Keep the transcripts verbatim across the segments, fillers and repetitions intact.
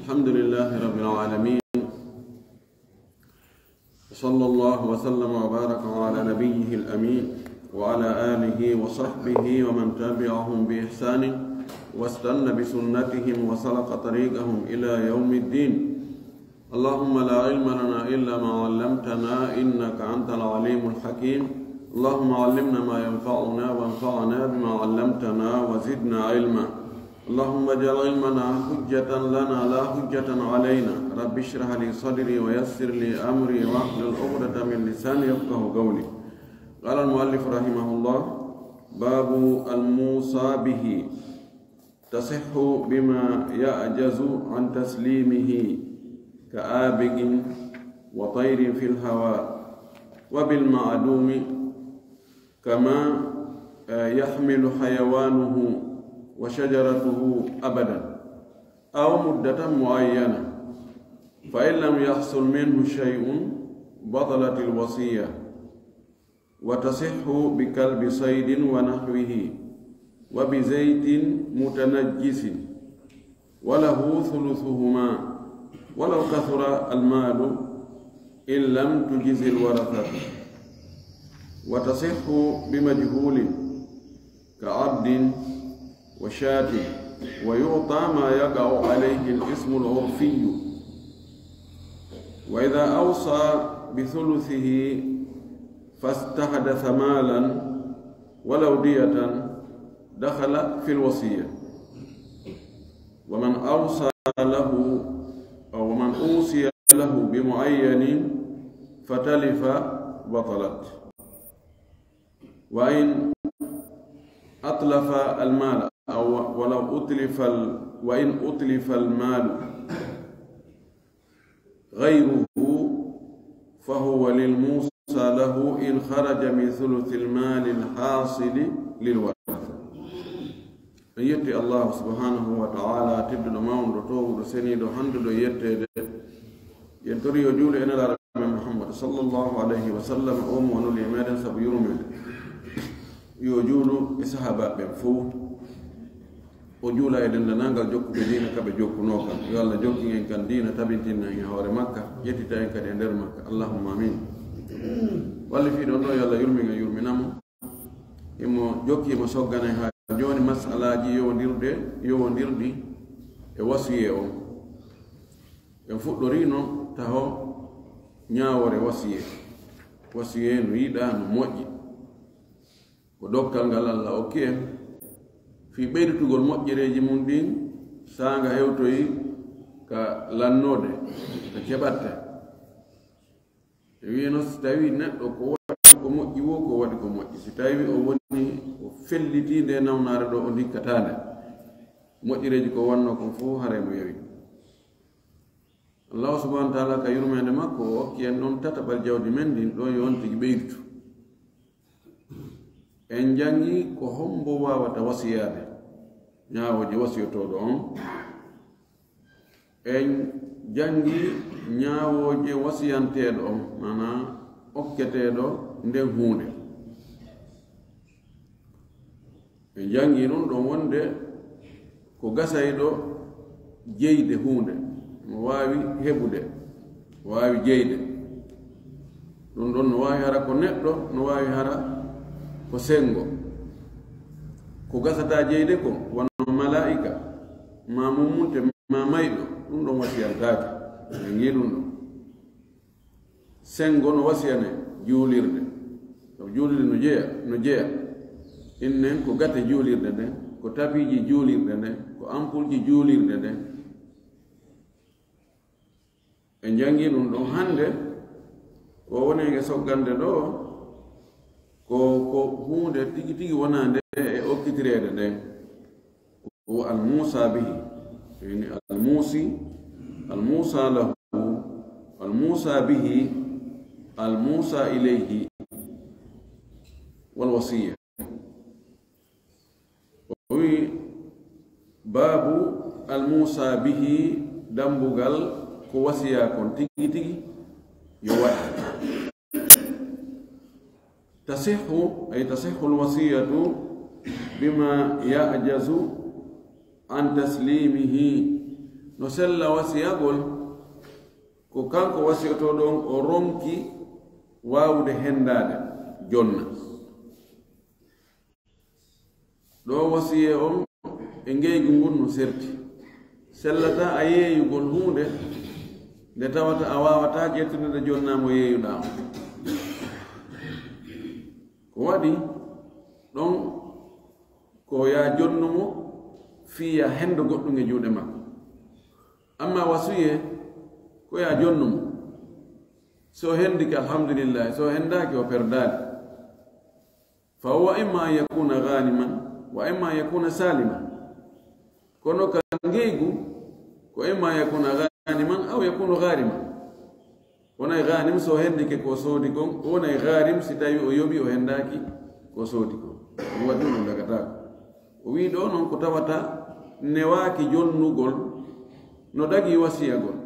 الحمد لله رب العالمين. وصلى الله وسلم وبارك على نبيه الأمين وعلى آله وصحبه ومن تبعهم بإحسان واستن بسنتهم وسلك طريقهم إلى يوم الدين. اللهم لا علم لنا إلا ما علمتنا إنك أنت العليم الحكيم. اللهم علمنا ما ينفعنا وانفعنا بما علمتنا وزدنا علما. اللهم اجعل علمنا حجة لنا لا حجة علينا. رب اشرح لي صدري ويسر لي أمري واحلل عقدة من لساني يفقه قولي. قال المؤلف رحمه الله: باب الموصى به. تصح بما يعجز عن تسليمه كآبق وطير في الهواء، وبالمعدوم كما يحمل حيوانه وشجرته أبدا أو مدة معينة، فإن لم يحصل منه شيء بطلت الوصية، وتصح بكلب صيد ونحوه، وبزيت متنجس، وله ثلثهما ولو كثر المال إن لم تجز الورثة، وتصح بمجهول كعبد وشاة، ويعطى ما يقع عليه الاسم العرفي. وإذا أوصى بثلثه فاستحدث مالا ولو دية دخل في الوصية، ومن أوصى له أو ومن أوصي له بمعين فتلف بطلت، وإن أتلف المال أو ولو أتلف ال-، وإن أتلف المال غيره فهو للموصى له إن خرج من ثلث المال الحاصل للورثة. En yetti Allahu subhanahu wa ta'ala, tedduɗo, mawɗo, toowuɗo, seniiɗo, handuɗo e yetteede. En tori yo juulu e Nelaaɗo men Muhammad sallallahu alayhi wa sallam, o mo o nuli e meɗen sabu yurmeende. Yo juulu e sahaabaaɓe ɓen fow. O juula e denndaangal jokkuɓe diina ka ɓe jokkunoo kan. Yo Allah jokkin en kan diina, tabintinna en e hoore makka, yettita en kadi e nder makka. Allahumma amin. Wallifiiɗo on ɗo, yo Allah yurmin en, yurmina mo. Himo jokki, himo soggana en haa jooni masalaaji yowondirde, yowondirɗi e wasiyee on. En fuɗɗoriino taho ñaawoore wasiyee. Wasiyee no yiɗaa, no moƴƴi. Ko dokkal ngal Allah okki en fii ɓeyditugol moƴƴereeji mum ɗin, saanga hewtoyi ka lannoode, ka keɓatte. E wi'eno, si tawii neɗɗo ko waɗi ko moƴƴi woo, ko waɗi ko moƴƴi. Si tawii o woni, o fellitii nde nawnaare ɗo, o ndikkataa nde. Moƴƴereeji ko wonnoo kon fow, haray mo yawi. Allahu subhanahu wa ta'ala ka yurmeende makko, o okki en ɗon tataɓal jawdi men ndin ɗon, yo on tigi ɓeyditu. En janngi ko hombo waawata wasiyaade, ñaawooje wasiyotooɗo on. En janngi ñaawooje wasiyanteeɗo on, maanaa okketeeɗo nden huunde. En janngi ɗun ɗon wonde ko gasayɗo jeyde huunde, no waawi heɓude, no waawi jeyde. Ɗun ɗon no waawi hara ko neɗɗo, no waawi hara ko senngo. Ko gasataa jeyde kon, wano malaa'ika, maa mummunte, maa mayɗo, ɗun ɗon wasiyantaake. En janngi ɗun ɗon. Senngo no wasiyane juulirde. Sabu juulirde no jeya, no jeya. Innen ko gate juulirde nden, ko tapiiji juulirde nden, ko ampulji juulirde nden. En janngi ɗun ɗon hannde, ko woni e soggande ɗo, ko, ko huunde tigi tigi wonande e okkitireede nden. Ko al-muusaa bihi, yani al-muusi, al-muusaa lahu, al-muusaa bihi, al-muusaa ilayhi, wal wasiyya. O wi, baabu al-muusaa bihi, dambugal ko wasiya kon tigi tigi yo waɗe. Tasihhu, ay tasihhu al-wasiyatu bima ya'jazu an taslimihi No sella wasiyagol, ko kanko wasiyotooɗo on, o ronki waawude hendaade jonna. Ɗo wasiyee on e ngeygu ngun no serti. Sellataa a yeeyugol huunde nde tawata a waawataa ƴettude nde jonnaa mo yeeyuɗaa on. Ko waɗi ɗon ko yaa jonnu mo fii yaa hendo goɗɗum e juuɗe makko. Amma wasiyee ko yaa jonnu mo. Si o hendike, alhamdulillahi. Si o hendaaki, o perdaali. Fa huwa imma an yakuna ghaniman wa imma an yakuna saliman. Kono ka ngeygu, ko imma an yakuna ghaniman aw yakunu ghariman. Wonay ghanim si o hendike ko soodi kon, wonay gharim si tawi o yoɓi o hendaaki ko soodi kon. Ɗum waɗi ɗum dagataako. O wii ɗo non ko tawata newaaki jonnugol no dagi wasiyagol.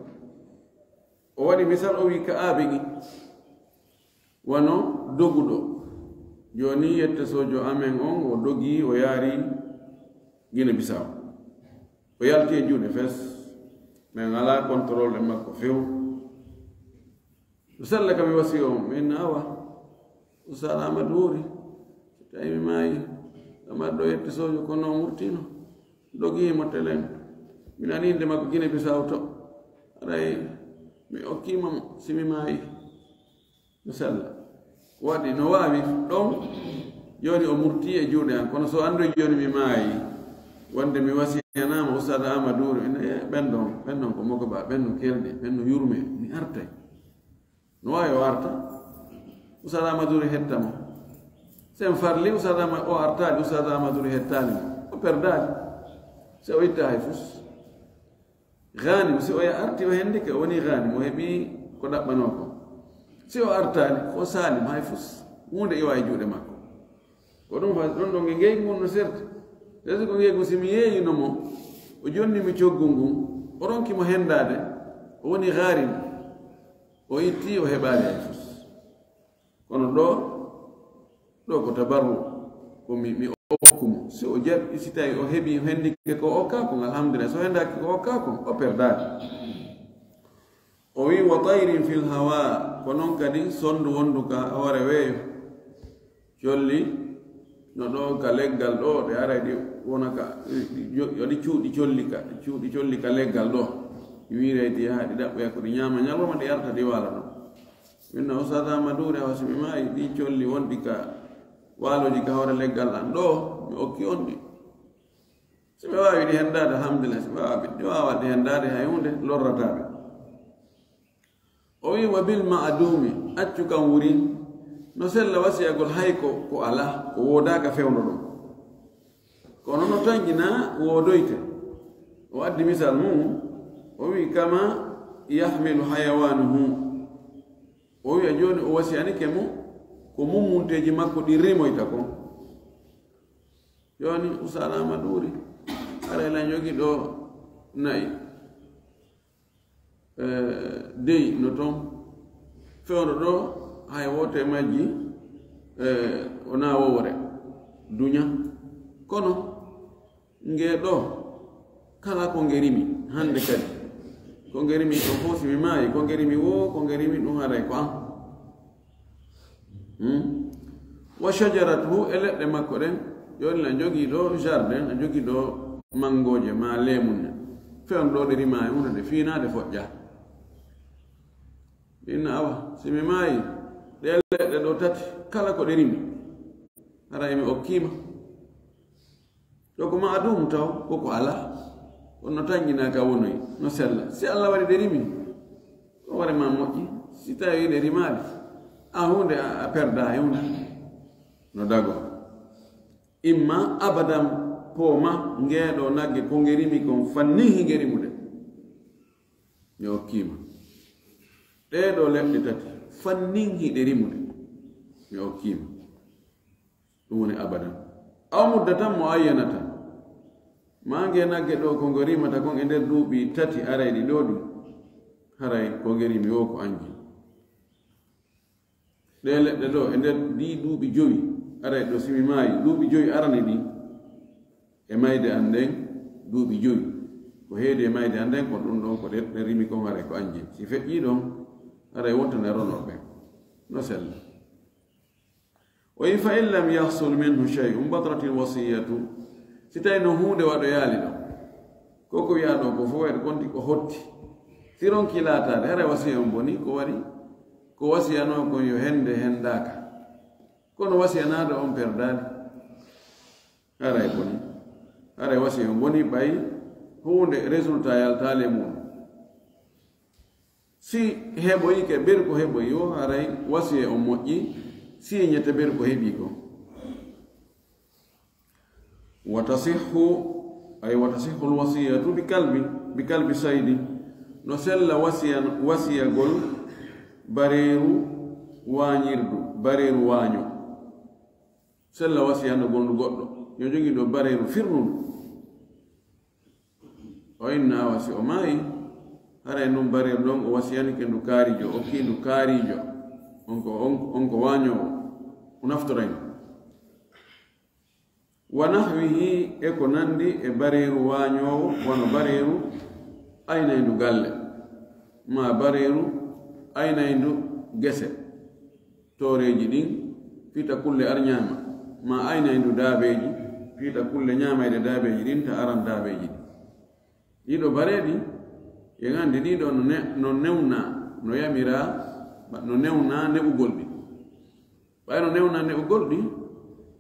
O waɗi misal, o wii ka aabeŋi wano doguɗo. Jooni yette sojo amen on o dogi o yaari Gine Bisaw. O yalti e juuɗe fes. Men alaa contrôle e makko few. No sella ka mi wasi on, min awa. Usal Amadu wori. So tawi mi maayi, Amadu ɗo yetti sojo kono o murtino. Dogi mo telen. Mi nani inde makko Gine Bisaw to. Aray mi okkima mo si mi maayi. No sella. Waɗi no waawi ɗon. Jooni o murti e juuɗe an. Kono so anndo jooni mi maayi, wonde mi wasiyanaama Ustaad Amadou Duri, ene, "Eh, ɓen ɗon, ɓen ɗon ko mogoba, ɓen no kelɗi, ɓen no yurme, mi artay." No waawi o arta. Ustaad Amadou Duri hetta mo. Sen farli Ustaad Ama-, o artaali, Ustaad Amadou Duri hettaali mo. O perdaali. Se o itta hay fus. Ghanim, si o ya arti o hendike, o woni ghanim, o heɓi ko ɗaɓɓanoo ko. Si o artaali, ko salim, hay fus. Huunde iwa e juuɗe makko. Ko ɗum fa-, ɗon ɗon e ngeygu ngun no serti. Sesi ko ngeygu, si mi yeeyino mo, o jonni mi coggu ngun, o ronki mo hendaade, o woni gharim. O itti, o heɓaali hay fus. Kono ɗo, ɗo ko tabarru, ko mi, mi okku mo. Si o jaɓi, si tawi o heɓi, o hendike ko okka kon, alhamdulillah. So hendaki ko okka kon, o perdaaki. O wi, "Wa tayrin fil hawa," ko non kadi sondu wondu ka hoore weeyo. Colli no ɗo ka leggal ɗo, ɗe aray ɗi wona ka, ɗi, ɗi, ɗi cuuɗi colli ka, ɗi cuuɗi colli ka leggal ɗo. Ɗi wiiray ɗi yaha, ɗi ɗaɓɓoya ko ɗi ñaama ñalawma, ɗi arta ɗi waala ɗo. Min no Ustaad Amadou Duri, awa si mi maayi, ɗi colli wonɗi ka waalooji ka hoore leggal ɗan ɗo, mi okki on ɗi. Si mi waawi ɗi hendaade, alhamdulillah. Si mi waawi, mi waawa ɗi hendaade, hay huunde lorrataa ɓe. O wi, "Wa bil ma'dumi," accu kan wuri. No sella wasiyagol hay ko, ko alaa, ko woodaaka fewndo ɗon. Kono no tanƴinaa woodoyte. O addi misal mum, o wi, "Kama yahmilu hayawanuhu." O wiya jooni o wasiyanike mo ko mummunteeji makko ɗi rimoyta kon. Jooni Ustaad Amadou Duri, aray lan jogi ɗo na'i. Eh, dey no ton. Fewndo ɗo, hay woote majji, eh, wonaa wowre. Duña. Kono, nge ɗo, kala ko nge rimi, hannde kadi. Ko nge rimi ko fof, si mi maayi, ko nge rimi wo, ko nge rimi ɗum haray ko an. Hmm? Wa shajaratuhu, e leɗɗe makko ɗen, jooni na jogii ɗo jardin, na jogii ɗo mangooje, ma leemun ne. Fewn ɗo ɗe rimaa e hunde, ɗe fiinaa, ɗe foƴƴaa. Inna awa, si mi maayi, ɗe leɗɗe ɗo tati, kala ko ɗe rimi, hara emi okkiima. Ɗo ko ma'adum taw, ko ko alaa. Kono no tanƴinaa ka wonoyi, no sella. Si Allah waɗi ɗe rimi, ko hoore ma moƴƴi. Si tawi ɗe rimaali, a hunde a, a perda e hunde. No dago. Imma abadan pooma ngeeɗo nagge ko nge rimi kon fannin hi nge rimude. Mi okkiima. Ɗee ɗo leɗɗe tati, fannin hiɗe rimude. Mi okkiima. Ɗum woni abadan. Aw muddatan muayyanatan. Maa nge nagge ɗo ko ngo rimata kon e nder duuɓi tati arayɗi ɗo ɗi. Haray ko nge rimi wo ko anji. Ɗee leɗɗe ɗo e nder ɗii duuɓi jowi arayɗi ɗo, si mi maayi, duuɓi jowi arani ɗi e mayde an nden, duuɓi jowi. Ko heedi e mayde hannden kon ɗum ɗon ko ɗe, ɗe rimi kon haray ko anji. Si feƴƴii ɗon, haray wontana ronorɓe. No sella. O yi fa in lam yahsul minhu shay'un batalatil wasiyatu. Si tawi no huunde waɗoyaali ɗon. Ko ko wiyaa ɗo ko fof waɗi konti ko hotti. Si ronki laataade, haray wasiya on boni ko waɗi. Ko wasiyanoo kon yo hende hendaaka. Kono wasiyanaaɗo on perdaali. Haray boni. Haray wasiya on boni ɓay huunde résultat yaltaali e muɗum. Si heɓoyike ɓeru ko heɓoyi o, haray wasiya on moƴƴi, si ñete ɓeru ko heɓi ko. Wa tasihhu, ay wa tasihhu alwasiyatu bi kalbi, bi kalbi saydi. No sella wasiya, wasiyagol bareeru waañirdu, bareeru waaño. Sella wasiyanagol ndu goɗɗo. Yo jogii ɗo bareeru firnundu. O inna awa si o maayi, haray nun bareeru ɗon o wasiyanike ndu kaarijo, o okkii ndu kaarijo. On ko, on, on ko waañoowo, o naftoray ndu. Wa nahwihi e ko nandi e bareeru waañoowo, wano bareeru aynayndu galle, maa bareeru aynayndu gese, tooreeji ɗin, fii ta kulle ar ñaama, maa aynayndu daabeeji, fii ta kulle ñaamayɗe daabeeji ɗin, ta aran daabeeji ɗin. Ɗiɗo bareeɗi, en anndi ɗiɗo no ne-, no newnaa, no yamiraa, no newnaa neɓugol ɗi. Ɓay no newnaa neɓugol ɗi,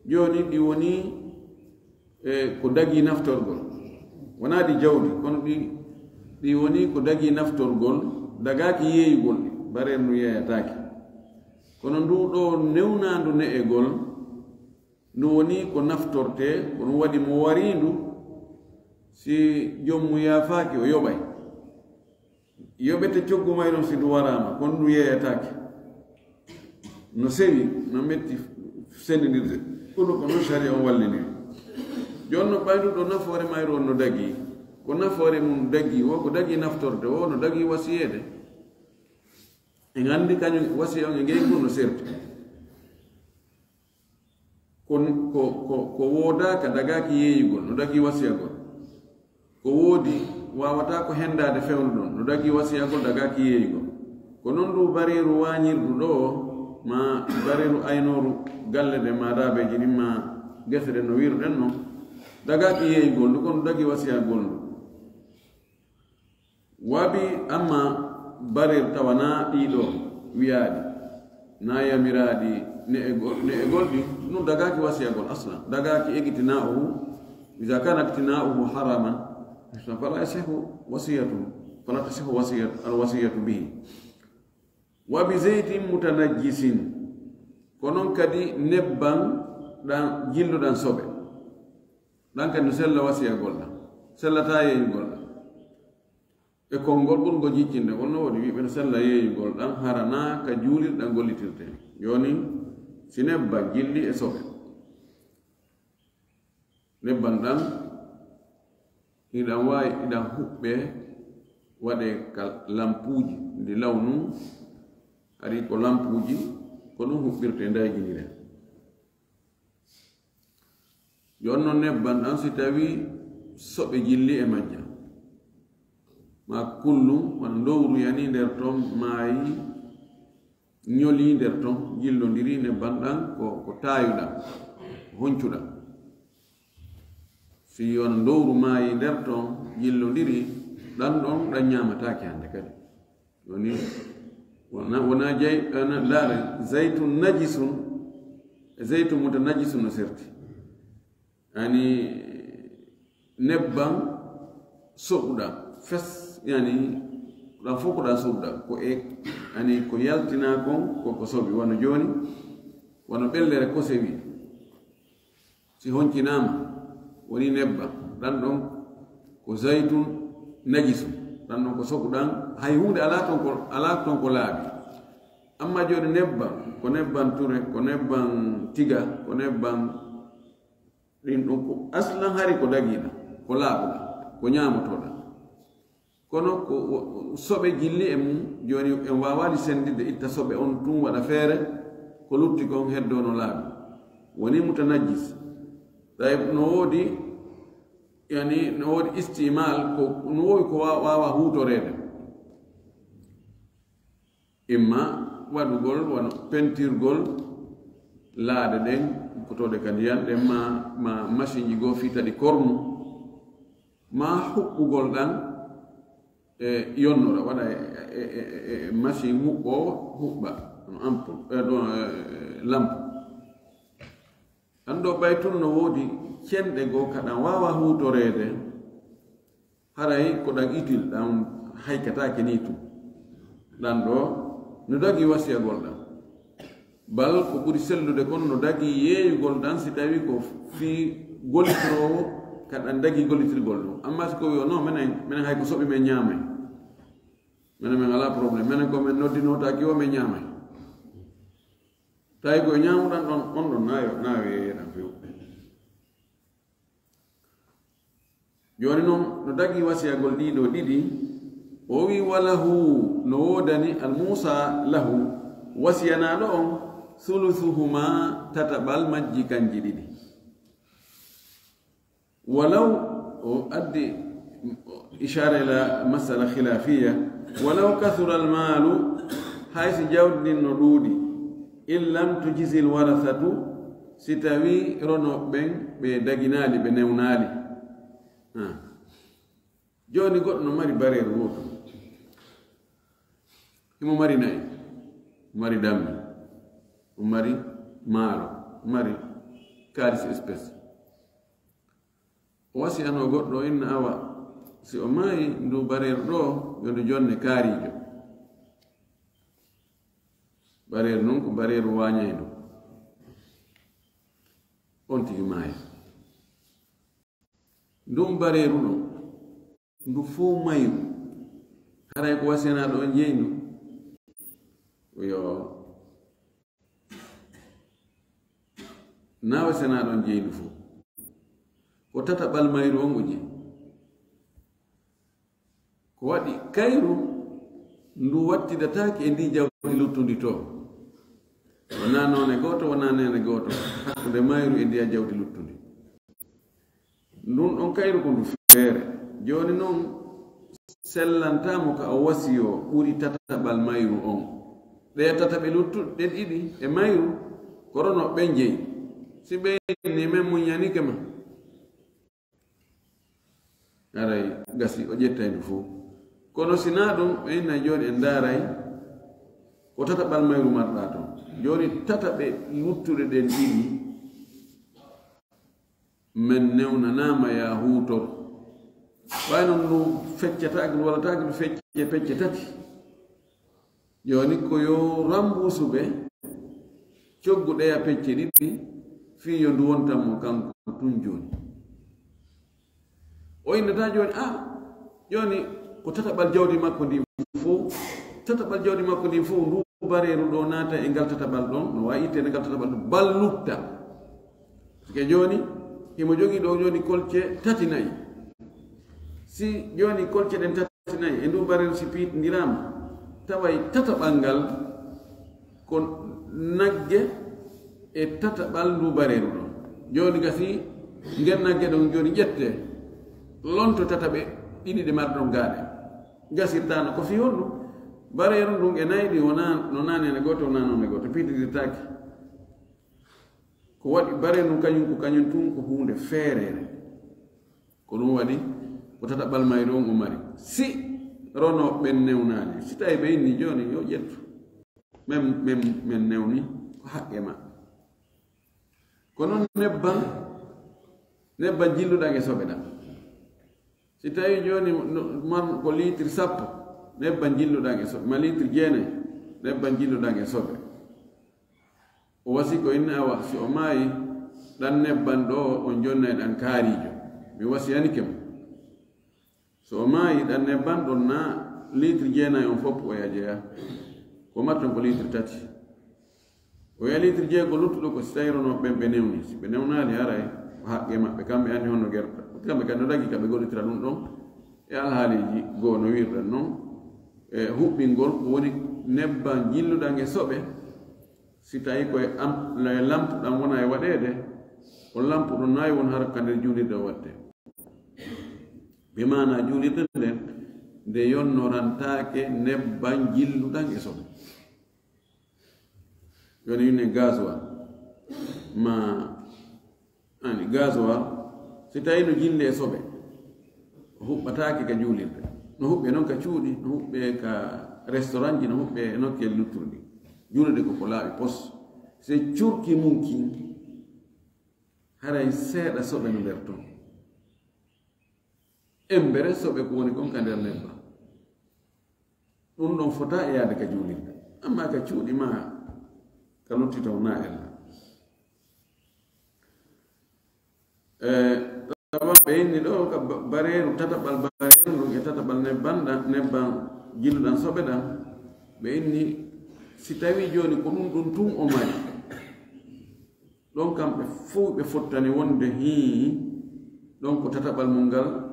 jooni ɗi woni, e, ko dagii naftorgol. Wonaa ɗi jawdi, kono ɗi, ɗi woni ko dagii naftorgol, dagaaki yeeyugol ɗi, bareeru ndu yeeyataake. Kono ndu ɗo newnaandu ne'egol, ndu woni ko naftortee, ko ɗum waɗi mo wariindu, si joom mum yaafaaki, o yoɓay. Yoɓete coggu mayru on si ndu waraama, kono ndu yeeyataake. No sewi, no metti sendindirde. Kono ko non sariya on walliniri. Jooni no ɓay ndu ɗo nafoore mayru on no dagii. Ko nafoore mum dagii, wo ko dagii naftorde, wo no dagii wasiyeede. En anndi kañum wasiya on e ngeygu no serti. Ko, ko, ko, ko woodaaka dagaaki yeeyugol, no dagii wasiyagol. Ko woodi waawataa ko hendaade fewndo ɗon, no dagii wasiyagol dagaaki yeeyugol. Ko non du bareeru waañirdu ɗo, maa bareeru aynooru galle ɗen, maa daabeeji ɗin, maa gese ɗen no wiiruɗen non, dagaaki yeeyugol ndu, kono dagii wasiyagol ndu. Wabi amma barir tawana ɗiɗo wiyaɗi na yamiraɗi ne'egol, ne'egol ɗi nun dagaki wasiyagol aslan, dagaki iqtina'uhu. Iza kana iqtina'uhu haraman fala yasihu wasiyatu, fala tasihu wasiyat, al wasiyatu bihi. Wabi zeytin mutanajjisin, ko non kadi nebban ɗan jilluɗan soɓe. Ɗan kadi no sella wasiyagol ɗan, sellata yeeyugol ɗan. E konngol ɓurngol jiccinde, wonno woodi wiɓe no sella yeeyugol ɗan, hara na ka juulirɗan gollitirte. Jooni, si nebban jilli e soɓe, nebban ɗan hiɗan waawi, hiɗan huɓɓe, waɗe ka lampuuji, ndi lawnu, hari ko lampuuji, ko ɗum huɓɓirte, ndayginiren. Yo on non nebban ɗan, si tawi soɓe jilli e majja, ma kullum, wano ndowru yani nder ton, maayi, ñoli nder ton, jillondiri, nebban ɗan ko, ko taayuɗan, ko honcuɗan. Si wano ndowru maayi nder ton, jillondiri, ɗan ɗon, ɗan ñaamataake hande kadi. Woni, wona, wona jey-, ana, ndaare, zaytun najisun, e zaytun mutanajjisun no serti. Ani, nebban soɓuɗan, fes, yani, ɗan fof ko ɗan soɓuɗan, ko e, ani, ko yaltina kon, ko, ko soɓi, wano jooni, wano ɓellere ko sewi. Si honcinaama, woni nebban, ɗan ɗon ko zaytun najisu, ɗan ɗon ko soɓuɗan, hay huunde alaa ton ko, alaa ton ko laaɓi. Amma jooni nebban, ko nebban ture, ko nebban tiga, ko nebban ɗin ɗon ko aslan hari ko dagiiɗan, ko laaɓuɗan, ko ñaamotooɗan. Kono ko wo-, soɓe jilli e mum, jooni en waawaali senndinde, itta soɓe on tun, waɗa feere, ko lutti kon heddoo no laaɓi. Woni mutanajjis. Tawi no woodi Yani no woodi istimal, ko no wowi ko wa- waawa huutoreede. Imma waɗugol wano pentirgol laaɗe ɗen, kotooɗe ka ndiyan ɗen, ma, ma masinji goo fiita ɗi kornu, ma huɓɓugol ɗan e yonnora, waɗa e, e, e, e, e masin huɓɓoowo huɓɓa, no ampul, e, ɗo, e, lampu. Ɗan ɗoo ɓay tun no woodi cenɗe goo ka ɗan waawa huutoreede, haray ko ɗan itil, ɗan haykataake nii tun. Ɗan ɗoo no dagii wasiyagol ɗan. Bal ko ɓuri sellude kon no dagii yeeyugol ɗan si tawii ko fii gollitiroowo ka ɗan dagii gollitirgol ɗun. Amma si ko wi'o non, menen, menen hay ko soɓi men ñaamay. Menen men alaa problème. Menen ko men noddi nootaaki o men ñaamay. Tawi ko ñaamuɗan ɗon, on ɗon na yo, na yo yeeyeɗan few. Jooni non, no dagii wasiyagol ɗii ɗoo ɗiɗi, o wi'i, "Walahu, no woodani al Muusa lahu, wasiyanaaɗo on, sulusuhuma, tataɓal majji kanji ɗiɗi." Walaw, o addi ishaara ila masala khilafiya, "Walaw kathura al maalu, hay si jawdi ndin no ɗuuɗi, in lam tujizil warasatu, si tawi ronooɓe ɓen ɓe daginaali, ɓe newnaali." Ha. Jooni goɗɗo no mari bareeru wooto. Himo mari na'i, o mari dammi, o mari maaro, o mari kaalis espèce. O wasiyanoo goɗɗo o inna awa, si o maayi ndu bareeru ɗoo, yo ndu jonne kaariijo. Bareeru non ko bareeru waañayndu. On tigi maayi. Ndun bareeru ɗon, ndu fow mayru. Haray ko wasenaaɗo on jeyi ndu? Yo. Na wasenaaɗo on jeyi ndu fow. Ko tataɓal mayru on o jeyi. Ko waɗi kayru ndu wattidataake e ndi jawdi luttundi to. Wonaa noone gooto, wonaa neene gooto, hakkunde mayru e ndiya jawdi luttundi. Ndun ɗon kayru ko ndu feere. Jooni non, sellantaa mo ka o wasiyoo ɓuri tataɓal mayru on. Ɗee tataɓe luttuɗe ɗen ɗiɗi e mayru, ko ronooɓe ɓen jeyi. Si ɓe inni men muññanike ma, aray gasi o ƴettay ndu fow. Kono si naa ɗun, ɓe innay jooni en ndaaray ko tataɓal mayru marɗaa ton. Jooni tataɓe luttuɗe ɗen ɗiɗi, men newnanaama yaa huutor. Ɓay non ndu feccataake, ndu waɗataake ndu fecce pecce tati. Jooni ko yo rambuusu ɓe coggu ɗeya pecce ɗiɗi, fii yo ndu wontan mo kanko tun jooni. O innata jooni, ah, jooni ko tataɓal jawdi makko ndin fow, tataɓal jawdi makko ndin fow, ndu bareeru ɗoo naata e ngal tataɓal ɗon, no waawi itteede ngal tataɓal ɗon, bal lutta. Sike jooni, himo jogii ɗoo jooni kolce tati nayi. Si jooni kolce ɗen tati nayi e ndu bareeru si piitindiraama, taway tataɓal ngal ko nagge e tataɓal ndu bareeru ɗon. Jooni gasi, ngen nagge ɗon jooni ƴette, lonto tataɓe ɗiɗi ɗe marɗon gaaɗe. Gasirtaano ko fii honɗum? Bareeru ndun e nayi ɗin wonaa, no naane ne gooto, wonaa noone gooto, piitindirtaake. Ko waɗi bareeru ndun kañum, ko kañum tun ko huunde feereere. Ko ɗum waɗi ko tataɓal mayru on o mari. Si ronooɓe ɓen newnaali, si tawi ɓe inni jooni yo ƴettu. Men, men, men newni ko haqqe maɓɓe. Ko non nebban, nebban jilluɗan e soɓe ɗan. Si tawi jooni no, mar ko liitir sappo, nebban jilluɗan e soɓe, ma liitir jeenay, nebban jilluɗan e soɓe. O wasi ko inna awa, si o maayi, ɗan nebban ɗoo on jonnay ɗan kaariijo. Mi wasiyanike mo. So o maayi, ɗan nebban ɗon na liitir jeenay on fow o yaha jeya. Ko marton ko liitir tati. O yaha liitir jeego luttuɗo ko si tawi ronooɓe ɓen ɓe newni. Si ɓe newnaali haray, ko haqqe maɓɓe, kamɓe anndi honno gerta. Kamɓe kadi no dagi ka ɓe gollitira ɗum ɗon. E alhaaliiji goo no wiirɗen non. E huɓɓingol ko woni nebban jilluɗan e soɓe. Si tawi ko e am-, e lampu ɗan wona e waɗeede, on lampu ɗon nayi won hara ka nder juulirde o watte. Bi maana juulirde nden, nde yonnorantaake nebban jilluɗan e soɓe. Woni ine gasoil, ma, ani, gasoil, si tawi no jilli e soɓe, o huɓɓataake ka juulirde. No huɓɓe noon ka cuuɗi, no huɓɓe ka restaurant ji, no huɓɓe e nokkeeli luttuɗi. Juulirde ko ko laaɓi pos. Se curki mum kin, haray seeɗa soɓe no nder ton. Embere soɓe ko woni kon ka nder nebban. Ɗum ɗon fota e yaade ka juulirde. Amma ka cuuɗi ma ka lutti ton na ella. E, tawa ɓe inni ɗo ka ba-, bareeru, tataɓal bareeru ndun e tataɓal nebban ɗan, nebban jilluɗan soɓe ɗan. Ɓe inni si tawi jooni ko ɗum ɗum tun o mari. Ɗon kam ɓe fow ɓe fottani wonde hii, ɗon ko tataɓal mum ngal,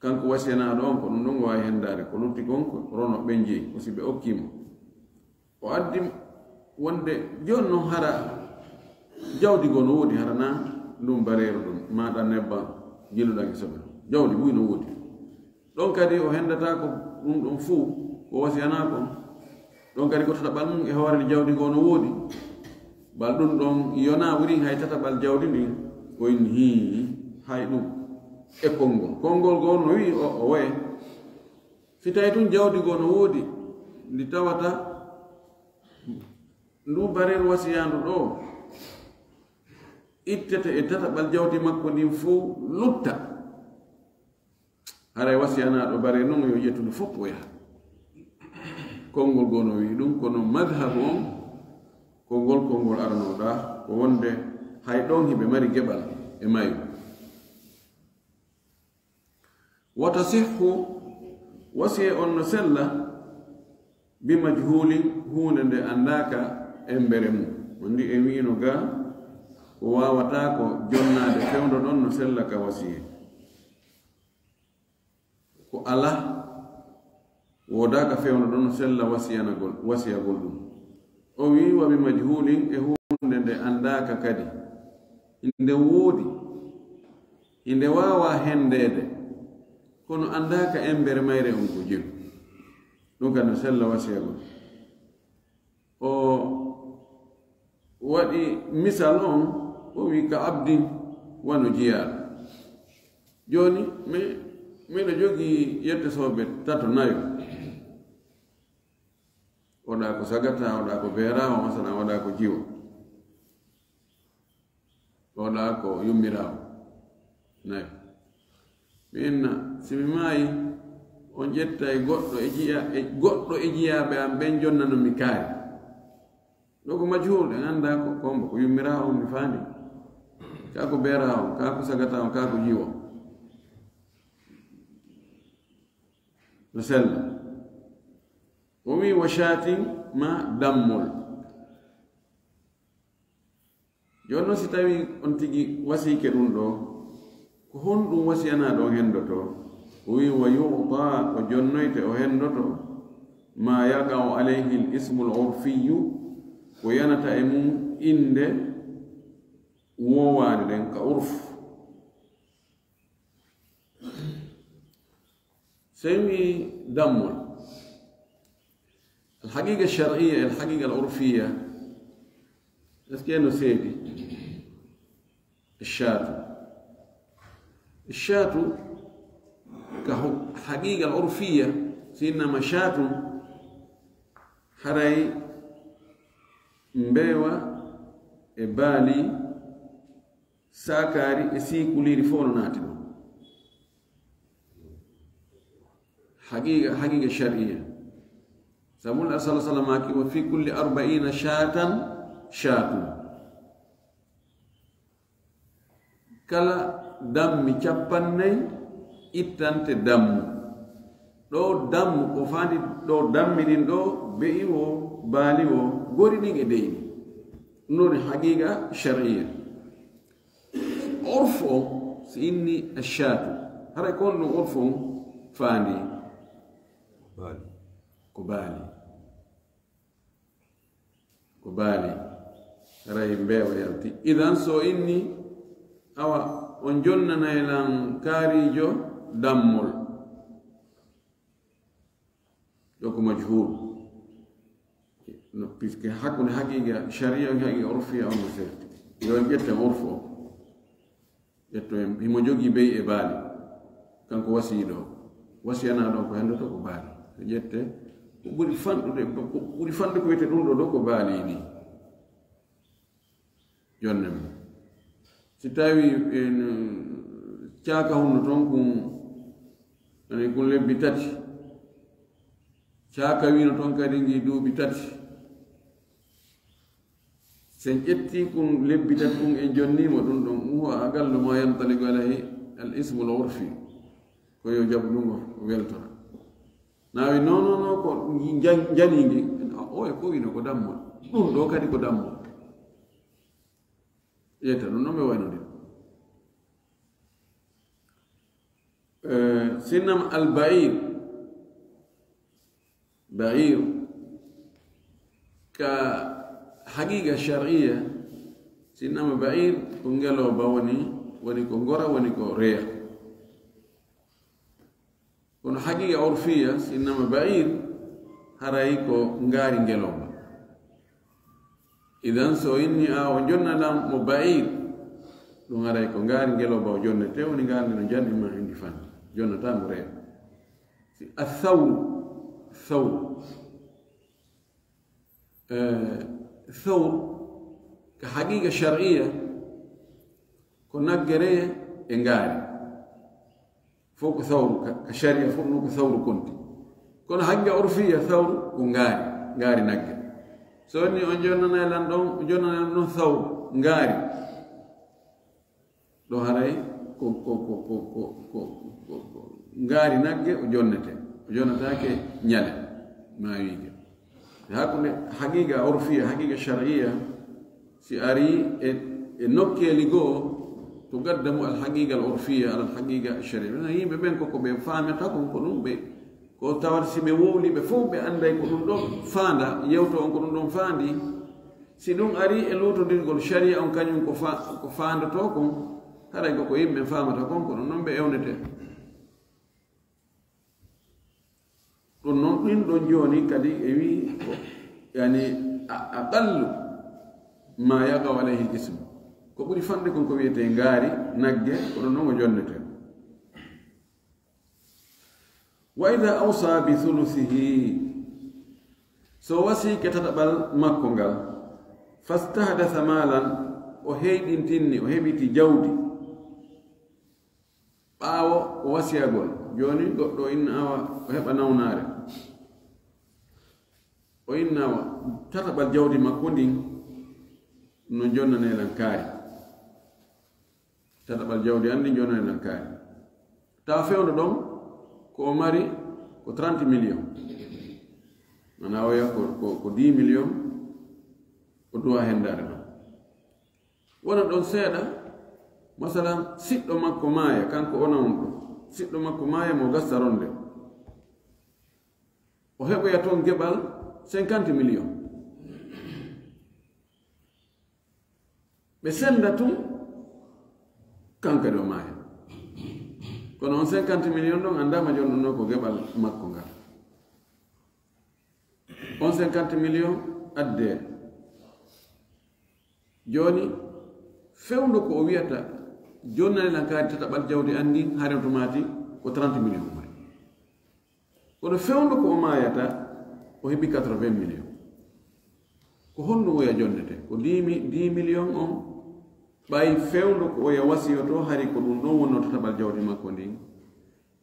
kanko wasiyanaaɗo on, ko ɗum ɗon o waawi hendaade, ko lutti kon ko rono ɓen jeyi, ko si ɓe okkii mo. O addi wonde jooni non hara jawdi goo no woodi, hara naa ndun bareeru ɗun, maa ɗan nebban jilluɗan e soɓe. Jawdi buy no woodi. Ɗon kadi o hendataako ɗum ɗon fuu ko wasiyanaa kon. Ɗon kadi ko tataɓal mum e hoore jawdi goo no woodi. Bal ɗum ɗon yonaa wurin hay tataɓal jawdi ndin, o inni hii, hay ɗum. E konngol. Konngol goo no wi'i o, o waye. Si tawi tun jawdi goo no woodi, ndi tawata ndu bareeru wasiyaandu ɗoo ittete e tataɓal jawdi makko ndin fow lutta. Haray wasiyanaaɗo bareeru non yo ƴettu ndu fow o yaha. Konngol goo no wi'i ɗum, kono madhabu on, ko ngol konngol aranooɗaa, ko wonde hay ɗon hiɓe mari geɓal e mayru. Wa tasihhu, wasiye on no sella, bi majhulin, huunde nde anndaaka embere mum. Wonde en wi'ino gaa, ko waawataa ko jonnaade fewndo ɗon no sella ka wasiye. Ko alaa, woodaaka fewndo ɗon no sella wasiyanagol, wasiyagol ɗum. O wi'i, wa bi majhulin, e huunde nde anndaaka kadi. Inde woodi, inde waawaa hendeede, kono anndaaka embere mayre on ko jelu. Ɗum kadi no sella wasiyagol. O waɗi misal on, o wi'i ka abdin wano jiyaaɗo. Jooni, mi, miɗo jogii yettoosooɓe tato nayo. Oɗa ko sagata, oɗa ko beeraawo, masalan, oɗa ko jiwo. Oɗa ko yummiraawo. Nayo. Mi inna, si mi maayi, on ƴettay goɗɗo e jiya-, e goɗɗo e jiyaaɓe am ɓen jonnano mi kaari. Ɗo ko majhuul, en anndaa ko, ko hombo, ko yummiraawo on mi faandi. Kaa ko beeraawo on, kaa ko sagata on, kaa ko jiwo. No sella. O wi'i, wa shaatin, ma dammol. Jooni non, si tawii on tigi wasiike ɗum ɗoo, ko honɗum wasiyanaaɗo on henndotoo? O wi'i, wa yu'ta, o jonnoyte, o henndoto, ma yaqa'u alayhi al-ismu al-urfiyyu, ko yanata e mum innde woowaande ɗen ka urf. Sey mi dammol. Al haqiqa shar'iyya, al haqiqa al urfiyya. Est-ce que no seedi? Shaatu. Shaatu ka hu-, haqiqa al urfiyya, si innama shaatun, haray mbeewa e baali, saakaari e siikuliiri fof no naati ɗon. Haqiqa, haqiqa shar'iyya. Sabu Allah sallallahu alaihi wasallam ki, wa fi kulli arba'ina shatan shatun. Kala dammi cappannayi ittante dammu. Ɗo dammu ko fandi, ɗo dammi ɗin ɗo, be'i wo, baali wo, gori ɗin e deyni. Ɗum woni haqiqa shar'iyya. Urfu on, si inni ashaatu, haray ko honɗum urfu on faandi? Baali. Ko baali. Ko baali. Haray mbeewa yalti. Idan so inni, awa, on jonnanay lan kaariijo, Dammol. Ɗo ko majhul. No, puisque hakkunde haqiqa sharia e haqiqa urfiya on no seerti. Yo en ƴetten urfu o. Ƴetto en, himo jogii bey e baali. Kanko wasiyiɗo o. Wasiyana ɗon ko hendoto ko baali. Ƴette, ko ɓuri fanɗude, ko ɓuri fanɗude ko wiyete ɗum ɗo ɗo ko baali ɗi. Jonne mum. Si tawi en, caaka hunno toon kun, ani kun lebbi tati. Caaka wino toon kadi ngi duuɓi tati. Sen ƴetti kun lebbi tati kun en jonnimo ɗum ɗon, huwa aqallu ma yantaliqu alayhi al ismu al urfi. Ko yo jaɓu ɗum o weltora. Nawi non, non, non, ko jan-, jani ngi. O e ko wino ko dammol. Ɗum ɗo kadi ko dammol. Ƴetta ɗum ɗon ɓe wayno ɗin. Eh, sinnam al ba'ir. Ba'ir. Ka haqiqa shar'iyya, sinnama ba'ir ko ngelooba woni, woni ko ngora, woni ko reya. Kono haqiqa urfiya, sinnama ba'ir, haray ko ngaari ngelooba. Idan so inni a o jonnanan mo ba'ir, ɗum haray ko ngaari ngelooba o jonnete, woni ngaari no janni ma indi fan. Jonnata mo reya. Si a thawru, thawru. Eh, thawr, ka haqiqa shar'iyya, ko naggere e ngaari. Fof ko thawru, ka, ka sharia fof noon ko thawru konti. Kono haqiqa urfiya, thawru ko ngaari, ngaari nagge. So woni on jonnanay lan ɗon, on jonnanay lan ɗon thawru, ngaari. Ɗo haray ko, ko, ko ngaari nagge o jonnete. O jonnataake ñale maawiige. E hakkunde haqiqa urfiya, haqiqa shar'iyya, si ari e, e nokkeeli goo, to gadda mu al haqiqa al urfiya, al haqiqa shar'iyya. Yimɓe ɓen koko ɓe faamata kon ko ɗum ɓe, ko tawata si ɓe wowli ɓe fof ɓe anday ko ɗum ɗon faanda, yewto on ko ɗum ɗon faandi. Si ɗum ari e luutondirgol sharia on kañum ko fa-, ko faandoto kon, haray ko ko yimɓe faamata kon, ko ɗum ɗon ɓe ewnete. Ɗum noon, ɗin ɗon jooni kadi e wi ko, yani, a, aqallu ma yaqa'u alayhi al-ism. Ko ɓuri fanɗude kon ko wiyetee ngaari, nagge, ko ɗum noon o jonnetee. Wa idha awsa bi thuluthihi, so wasiike tataɓal makko ngal, fastahdatha malan, o heyɗintinni, o heɓiti jawdi. Ɓaawo o wasiyagol, jooni goɗɗo o inna awa o heɓa nawnaare. O inna awa tataɓal jawdi makko ndin no jonnanee lan kaari. Tataɓal jawdi an ndin jonnanee lan kaari. Tawa fewndo ɗon ko o mari ko trente millions. Mana o wiya ko, ko, ko dix millions o duwa hendaare ɗon. Wona ɗon seeɗa, masalan, siɗɗo makko maaya, kanko o nawnuɗo, siɗɗo makko maaya mo gasta ronde. O heɓoya toon geɓal cinquante millions. Ɓe senda tun, kankadi o maaya. Kono on cinquante millions ɗon anndama jonɗuno ko geɓal makko ngal. On cinquante millions addee. Jooni, fewndo ko o wiyata, jonnani lan kaari tataɓal jawdi an ndin, haren to maati ko trente millions o mari. Kono fewndo ko o maayata, o heɓi quatre-vingts millions. Ko honɗum oya jonnete? Ko dix mi-, dix millions on, ɓay fewndo ko oya wasiyoto, hari ko ɗum ɗon wonno tataɓal jawdi makko ndin.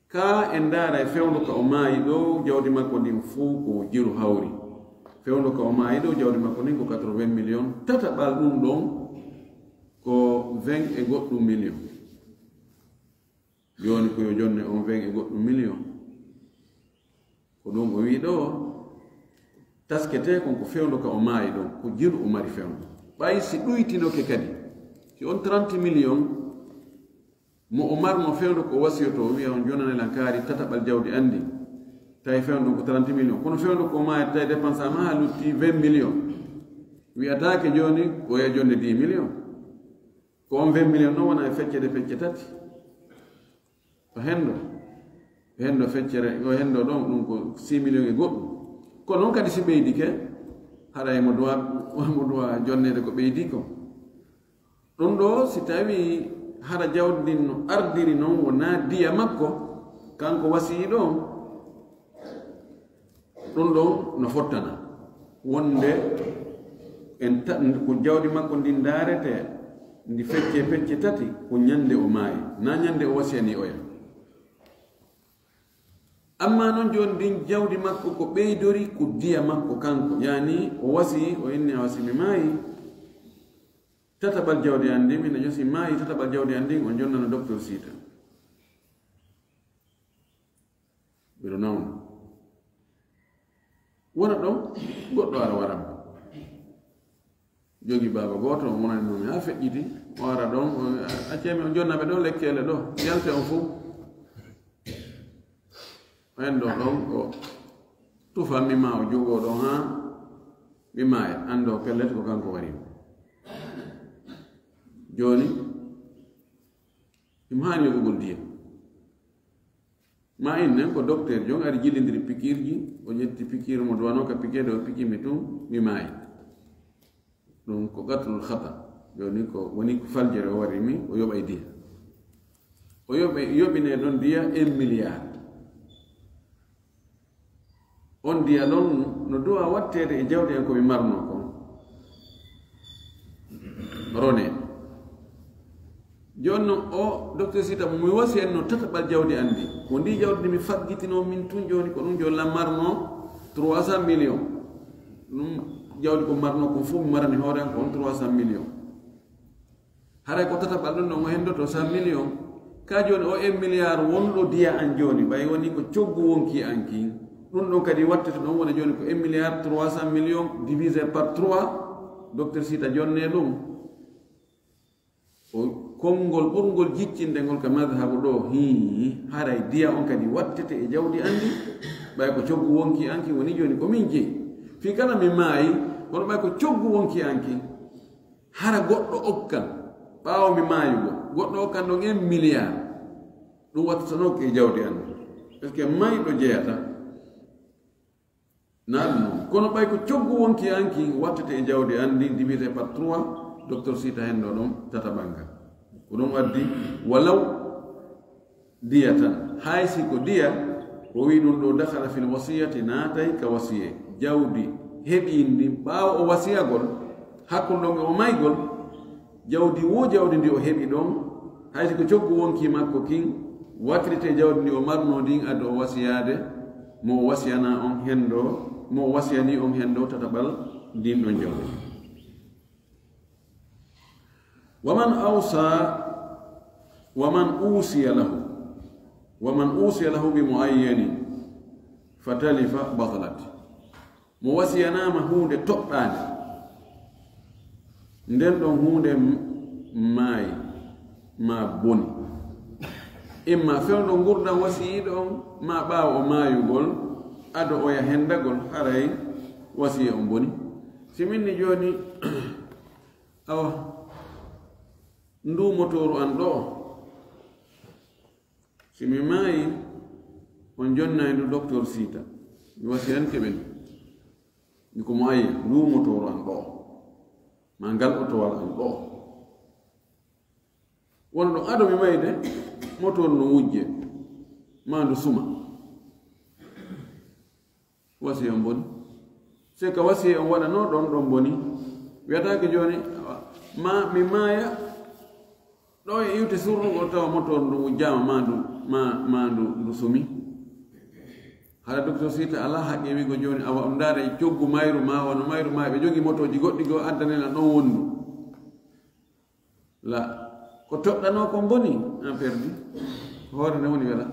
Ka en ndaara e fewndo ka o maayi ɗo, jawdi makko ndin fow ko jiru hawri. Fewndo ka o maayi ɗo, jawdi makko ndin ko quatre-vingts millions. Tataɓal ɗum ɗon ko vingt e goɗɗum millions. Jooni ko yo jonne on vingt e goɗɗum millions. Ko ɗum o wii ɗo, tasketee kon ko fewndo ka o maayi ɗon, ko jiru o mari fewndo. Ɓay si ɗuytinoke kadi, si on trente millions, mo o marno fewndo ko wasiyoto, o wiya on jonnane lan kaari tataɓal jawdi an ndin. Tawi fewndo ko trente millions. Kono fewndo ko maaya, tawi dépense ma haa lutti vingt millions. Wiyataake jooni ko oya jonne dix millions. Ko on vingt millions noon wona e feccere pecce tati. Ko hendo. Hendo feccere, yo hendo ɗon, ɗum ko six million e goɗɗum. Ko noon kadi si ɓeydike, haray mo duwa, mo duwa jonneede ko ɓeydi ko. Ɗum ɗo, si tawi hara jawdi ndin no ardiri noon, wonaa diya makko, kanko wasii ɗon, ɗum ɗon no fottana. Wonde en ta-, ko jawdi makko ndin ndaarete, ndi fecce pecce tati, ko ñande o maayi, naa ñande o wasiyani oya. Amma noon jooni ndin jawdi makko ko ɓeydori ko diya makko kanko. Yaani o wasi, o inni a wasi mi maayi. Tataɓal jawdi an ndin, mi no josi maayi tataɓal jawdi an ndin, on jonnano docteur Siita. Mbiɗo nawna. Wona ɗon, goɗɗo ara waran. Jogi baaba gooto, o wonani mo mi haa feƴƴiti. O ara ɗon, o, a, accee mi on jonna ɓe ɗo lekkeele ɗo. Yalte on fof. En ɗo ɗon, o tufa mi ma o jogoo ɗon haa mi maaya. Anndo pellet ko kanko wari. Jooni, ɗum haani yoɓugol diya. Ma in nen ko docteur jon ari jillindiri pikirji, o ƴetti pikir mo duwano ka pikir ɗo o piki mi tun, mi maayi. Ɗum ko qatlul khata. Jooni ko woni ko faljere o wari mi, o yoɓay diya. O yoɓay, yoɓine ɗon diya un milliard. On diya ɗon no duwa watteede e jawdi en ko mi marno kon. Rone. Jooni non o docteur Sita mo mi wasi en no tataɓal jawdi an ndi. Ko ndi jawdi ndi mi faggitino min tun jooni ko ɗum jooni lan marno trois cent millions. Ɗum jawdi ko marno kon fof mi marani hoore an ko on trois cent millions. Haray ko tataɓal ɗum ɗon o hendoto cent millions. Ka jooni o un milliard wonɗo diya an jooni ɓay woni ko coggu wonki an kin. Ɗum ɗon kadi wattete ɗon wona jooni ko un milliard trois cent millions divisé par trois. Docteur Sita jonne ɗum. O konngol ɓurngol jiccinde ngol ka madhabu ɗo, hii, haray diya on kadi wattete e jawdi an ndi, ɓay ko coggu wonki an kin woni jooni ko min jeyi. Fii kala mi maayi, kono ɓay ko coggu wonki an kin, hara goɗɗo okkan, ɓaawo mi maayugol, goɗɗo okkan ɗon un milliard, ɗum wattatanoke e jawdi an ndi. Est-ce que mayɗo jeyata? Naa ɗum non. Kono ɓay ko coggu wonki an kin wattete e jawdi an ndin divisé par trois, docteur Sita henndo ɗon tataɓal ngal. Ko ɗum addi walaw diya tan. Hay si ko diya, o wi ɗum ɗo dakhala fil wasiyati naatay ka wasiye. Jawdi heɓi ndin ɓaawo o wasiyagol, hakkunde ɗon e o maygol, jawdi wo jawdi ndi o heɓi ɗon, hay si ko coggu wonki makko kin, wattete jawdi ndi o marno ndin adda o wasiyaade, mo o wasiyana on hendo, mo o wasiyani on hendo tataɓal ndin ɗon jawdi. Wa man awsa, wa man usiya lahu, wa man usiya lahu bi muayyanin, fatalifa batalat. Mo wasiyanaama huunde toɗɗaande, nden ɗon huunde m-, maayi, maa boni. Imma fewndo ngurndan wasiyiiɗo on, maa ɓaawo o maayugol, ado oya hendagol, haray wasiye on boni. Si min ni jooni, awa, nduu motooru an ɗoo, si mi maayi, on jonnay ndu docteur Sita. Mi wasiyanke ɓen. Ni ko mo ayi, nduu motooru an ɗoo. Maa ngal otowal an ɗoo. Wonɗo ado mi mayde, motooru no wujje. Maa ndu suma. Wasiya on boni. Se ka wasiya on waɗanoo ɗon, ɗon boni. Wiyataake jooni, ma mi maaya, ɗo e iwte surrugol tawa motor ndu wujjaama, ma ndu, ma, ma ndu, ndu sumi. Hara docteur Sita alaa haqqe wi'go jooni, awa, on ndaara e coggu mayru, ma wano mayru, ma ɓe jogi motooji goɗɗi goo, addanena ɗon wonndu. La, ko toɗɗanoo kon boni, an perdi. Hoore nde woni wela.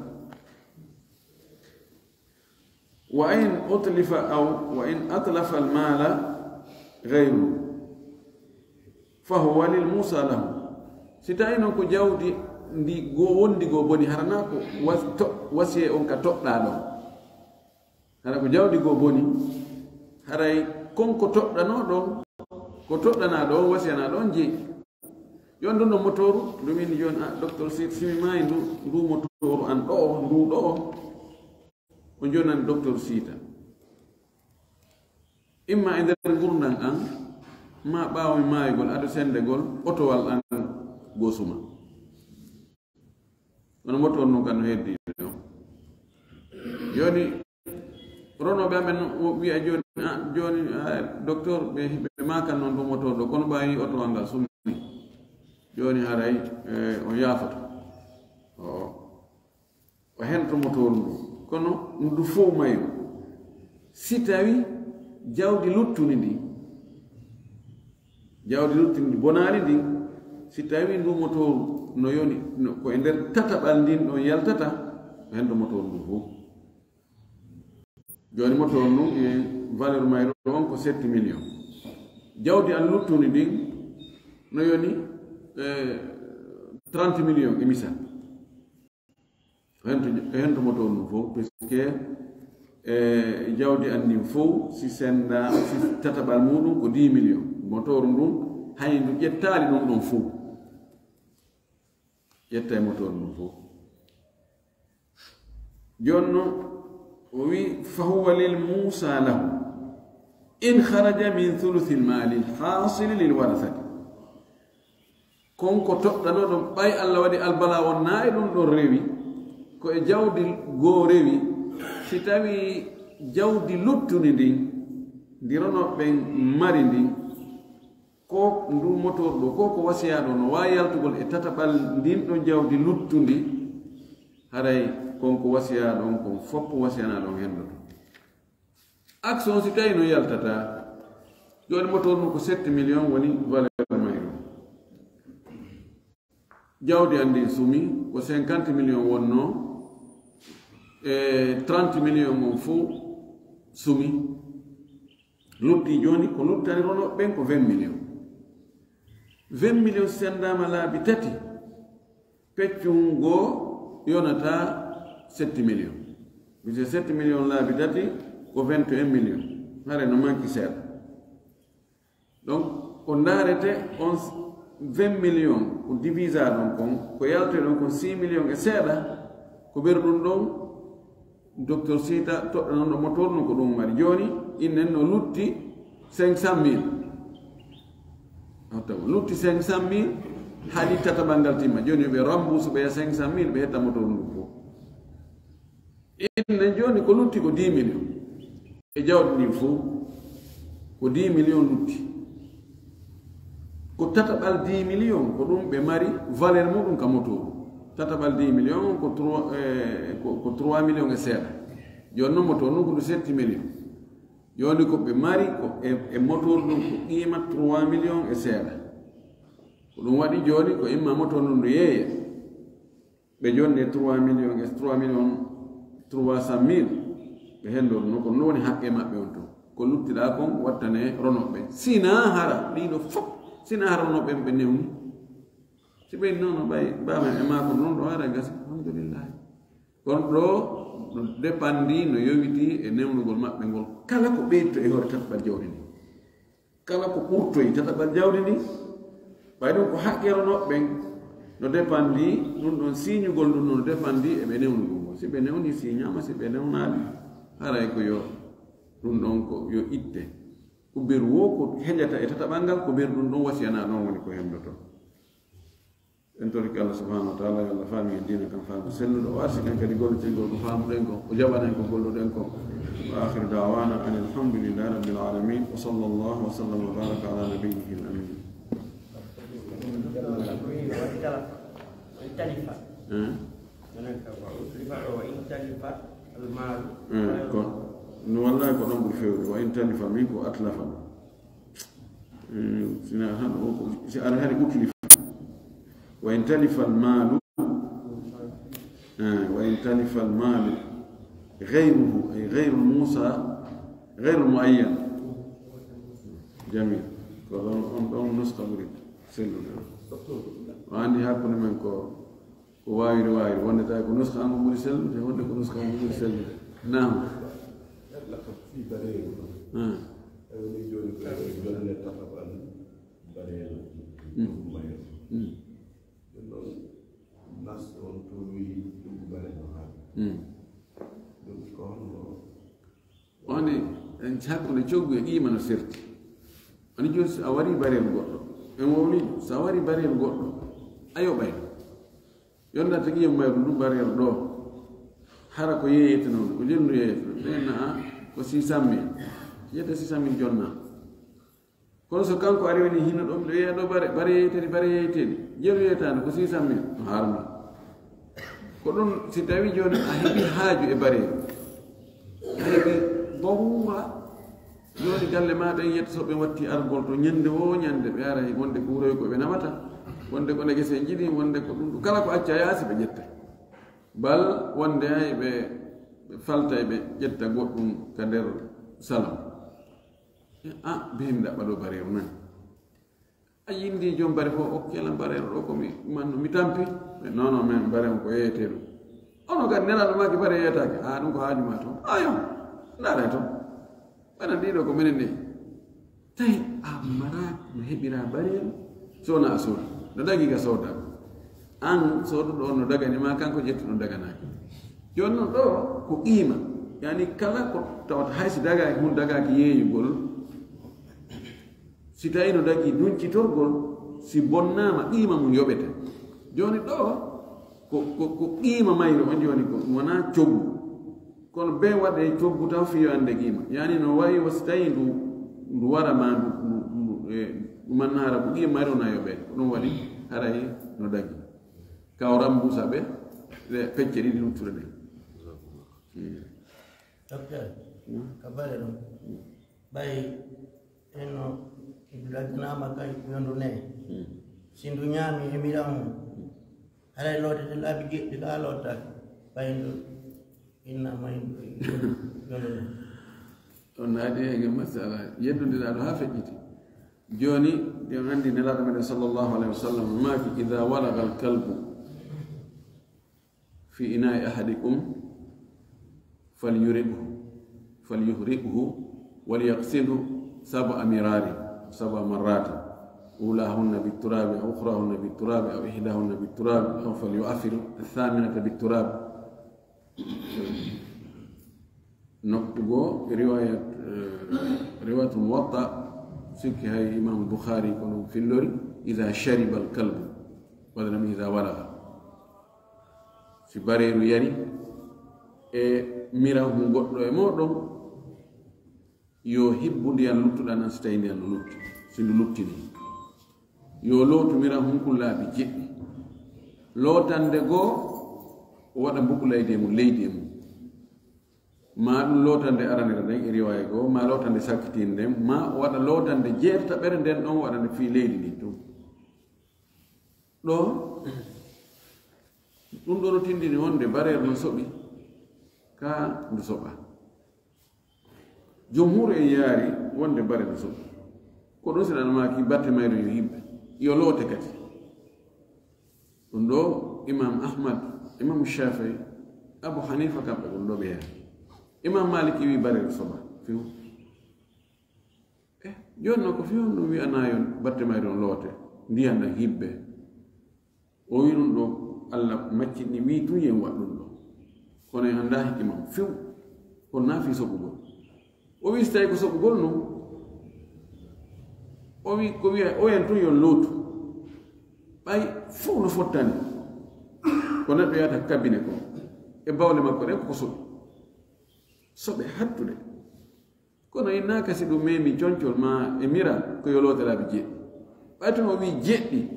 Wa in utlifa aw, wa in atlafa al-mala ghayru, fa huwa lil musa lahu. Si tawi non ko jawdi ndi go wondi go boni, harana ko was-, to-, wasiye on ka toɗɗaa ɗon. Hara ko jawdi goo boni, haray kon ko toɗɗanoo ɗon, ko toɗɗanaa ɗon, wasiyanaa ɗon jeyi. Jooni ɗum ɗon motooru, ɗum inni jooni, a, docteur Sita, si mi maayi ndu, ndu motooru an ɗoo, ndu ɗoo, o jonani docteur Siita. Imma e nder ngurndan an, ma ɓaawo mi maayugol, ado sendegol otowal an goo suma. Kono motor nun kan no heddi ɗon. Jooni, ronooɓe amen no wi'a jooni, "Ah, jooni, ah, docteur, ɓe, ɓe maakan noon ɗum motor ɗo, kono ɓaayi otowal ngal sumni." Jooni haray, eh, on yaafoto. Oo. O hento motor ndu. Kono ndu fow mayru. Si tawi jawdi luttuni ndi, jawdi luttuni ndi bonaali ndi, si tawi ndu motor no yoni, no, ko e nder tataɓal ndin ɗon yaltata, o hento motor ndu fow. Jooni motor ndu, e valeur mayru on ko sept millions. Jawdi an luttuni ndin no yoni, eh, trente millions e misal. Hento, hento motor ndu fow, puisque, eh, jawdi an ndin fow, si senda, si tataɓal muɗum ko dix millions. Motor ndun, hay ndu ƴettaali ɗum ɗon fow. Ƴetta e motor ndun fow. Jooni no, o wi, "Fa huwa lil Muusa lahu. In kharaja min thuluthil mali hasili lil warasati." Kon ko toɗɗanoɗon, ɓay Allah waɗi albala on naa e ɗum ɗon rewi, ko e jawdi goo rewi, si tawi jawdi luttuni ndin, ndi ronooɓe ɓen mari ndin, ko ndu motor ɗo, ko ko wasiya ɗo, no waawi yaltugol e tataɓal ndin ɗon jawdi luttundi, haray kon ko wasiya ɗon, kon fof wasiyana ɗon hendoto. Action si tawi no yaltata, jooni motor no ko sept millions woni valeur mayru. Jawdi an ndin sumi ko cinquante millions wonnoo, e trente millions on fof sumi. Lutti jooni ko luttani ronooɓe ɓen ko vingt millions. Vingt millions sendaama laabi tati, peccun goo yonata sept millions. Puisque sept millions laabi tati ko vingt et un millions. Hare no manki seeɗa. Donc, ko ndaarete on vingt millions, ko divisa ɗon kon, ko yaltoy ɗon kon six millions e seeɗa, ko ɓeru ɗum ɗon, docteur Sita toɗɗa noon ɗo motor no ko ɗum mari. Jooni, innen no lutti cinq cent mille. Hotta mo lutti cinq cent mille, haɗi tataɓal ngal timma. Jooni, ɓe rembourse ɓe cinq cent mille, ɓe hetta motor ndu fof. Innen jooni ko lutti ko dix millions. E jawdi ndin fof ko dix millions lutti. Ko tataɓal dix millions, ko ɗum ɓe mari valeur muɗum ka motor. Tataɓal dix millions ko trois, eh, ko, ko trois millions e seeɗa. Jooni noon motor ndun ko ɗum sept millions. Jooni ko ɓe mari ko e, e motor ndun ko qima trois millions e seeɗa. Ko ɗum waɗi jooni ko imma motor ndun ndu yeeya. Ɓe jonni e trois millions, e trois millions trois cent mille. Ɓe henndo no ko non woni haqqe maɓɓe on ton. Ko luttiɗaa kon wattane ronooɓe. Sina hara ɗiɗo fof, sina hara ronooɓe ɓe newni. Si ɓe noon no ɓay, ɓama e maako noon ɗo hara gasi, alhamdulillahi. Kono ɗo, no dépendii, no yowiti e newnugol maɓɓe ngol. Kala ko ɓeyto e hoore tataɓal jawdi ndi. Kala ko ɓurtoyi tataɓal jawdi ndi, ɓay ɗum ko haqqe ronooɓe ɓen, no dépendii, ɗum ɗon siiñugol ɗum no dépendii e ɓe newnugol ngol. Si ɓe newni siiñaama, si ɓe newnaali, haray ko yo ɗum ɗon ko yo itte. Ko beru wo ko heƴata e tataɓal ngal, ko beru ɗum ɗon wasiyana ɗon woni ko hemdoto. En torike Allah subhanahu wa ta'ala, yo Allah faami en diina kan faamu selluɗo, o arsiken kadi golle cengol ko faamuɗen ko, o jaɓana en ko golluɗen ko. Wa akhiru da'wana anil hamdulillahi rabbil alamin. Wa sallallahu wa sallam wa baraka ala nabiyyihil amin. Eh? Eh, ko, no wallahi ko ɗon ɓuri fewde. Wa in talifa min ko atlafa. Eh, sina han o ko, si ara hari utlifa. Wa in talifa al malu, eh, wa in talifa al malu ghayruhu, ay ghayru Musa, ghayru muayyan. Jamil. Ko ɗon, on ɗon nuska ɓuri sellude. O andi hakkunde men ko Ko waawiri waawiri, wonde tawi ko nuska an ko ɓuri sellude, wonde ko nuska an ko ɓuri sellude. Naam. Laqad fi bareeru ɗum. Hmm. Tawi ni jooni ko e jonne tataɓal bareeru. Hmm. Ɗum mayru. Hmm. Ɗum noon, nas on towi ɗum bareeru haa. Hmm. Ɗum ko honno Hakkunde coggu e qiima no serti. Ani jooni, so a warii bareeru goɗɗo, en wowlii, so a warii bareeru goɗɗo, a yoɓay ɗum. Yonde tigi en mayru ndu bareeru ɗo. Hara ko yeeyete noon, ko jonndu yeeyete. Ɓen na, a, ko six cent mille. Yetta six cent mille jonna. Kono so kanko ari woni hino ɗon, ɓe wiya ɗo bare, bare yeeyete, bare yeeyete. Jonndu yeeyetaande ko six cent mille. No harmi. Ko ɗum, si tawi jooni a heɓi haaju e bareeru. A heɓi daruura. Jooni galle ma ɓen yetta so ɓe watti argol to ñande wo ñande, ɓe ara e wonde ko wuroy ko ɓe namata, wonde ko ndeke sen jiɗi, wonde ko ɗum ɗum. Kala ko acca yaasi ɓe ƴetta. Bal wonde hay ɓe, ɓe falta e ɓe ƴetta goɗɗum ka nder salon. A, be mi ɗaɓɓa ɗo bareeru nan. A yindi joom bare fof, okke lan bareeru ɗo ko mi manno, mi tampi. Ɓe, non, non, men bare on ko yeeyetee ɗum. Ono kadi nelaaɗo maaki bare yeeyetaake. A, ɗum ko haaju ma toon. Ayo, ndaare toon. Ɓayna ɗiɗo ko menen ɗi. Tawi a mara no heɓira bareeru, so wona a sooda. No dagi ka sooda. An sooduɗo on no dagani ma, kanko ƴettuɗo daganaaki. Jooni noon ɗo ko qiima. Yani kala ko tawata hay si dagaaki, hun dagaaki yeeyugol. Si tawi no dagi duncitorgol, si bonnaama, qiima mum yoɓete. Jooni ɗo ko, ko, ko qiima mayru on jooni ko wona coggu. Kono be waɗe coggu taw fiyo ande qiima. Yani no wayi wo si tawi ndu, ndu wara ma ndu, ndu, ndu, e, ndu mannaara ko qiima mayru na yoɓe. Ko ɗum waɗi haray no dagi. Ka o rambusa ɓe, ɓe pecce ɗiɗi luttuɗe ɗen. Hmm. Docteur, hmm, ka bare ɗum. Hmm. Ɓay eno ndu dagganaama kay yondu ne. Hmm. Si ndu ñaami e mira mum. Haray lootete laabi jeɗɗi ka loottaaki. Ɓay ndu inna may ndu yondu ne. On naati e masala yeddundiraaɗo haa feƴƴiti. Jooni, en anndi Nelaaɗo meɗen sallallahu alayhi wa sallam maaki, "Idaa walaga al-kalbu fi inaa'i ahadikum falyurighu, falyuhrighu, walyaghsilhu sab'a mirarin, sab'a marratin, ulahunna bit-turabi aw ukhrahunna bit-turabi aw ihdahunna bit-turabi aw falyu'affir ath-thaminata bit-turab." Nokku goo, riwayat, eh, riwayatul Muwatta, sikki hay Imam Bukhari ko ɗum fillori, "Iza shariba al-kalbu", walla mi "iza walaga." Si bareeru yari, e mira hun goɗɗo e mooɗon, yo hibbu ndiyan luttuɗan an si tawi ndiyan no lutti, si ndu luttini. Yo lootu mira hun kun laabi jeɗɗi. Lootande goo, o waɗa mbukulaydi e mum, leydi e mum. Ma ɗum lootande aranere nden e riwaya goo, ma lootande sakkitiinde nden, ma o waɗa lootande jeertaɓere nden ɗon, o waɗa nde fii leydi ndin tun. Ɗo, ɗum ɗo no tindini wonde bareeru no soɓi, ka ndu soɓa. Jumhur en yaari wonde bare no soɓi. Ko ɗum si ɗan maaki batte mayru yo hibbe, yo loote kadi. Ɗum ɗo Imam Ahmad, Imam Shafi'i, Abu Hanifa kamɓe ɗum ɗo ɓe yaari. Imam Malik wi bare no soɓa. Fiw. Eh, jooni noon ko fii honɗum wi'anaa yon batte mayru on loote, ndiyan ɗan hibbe? O wi'i ɗum ɗo, Allah maccinɗi wi'i tun yen waɗ ɗum ɗo. Kono en anndaa hikima on few. Kono naa fii soɓugol. O wi'i si tawi ko soɓugol non, o wi'i ko wi'a, o wi'an tun yon lootu. Ɓay fow no fottani. Ko neɗɗo yahata kabine ko. E bawle makko ɗen ko soɓi. Soɓe hattude. Kono inna kasi ɗum memi concol ma e mira ko yo loote laabi jeɗɗi. Ɓay tun o wi'i jeɗɗi,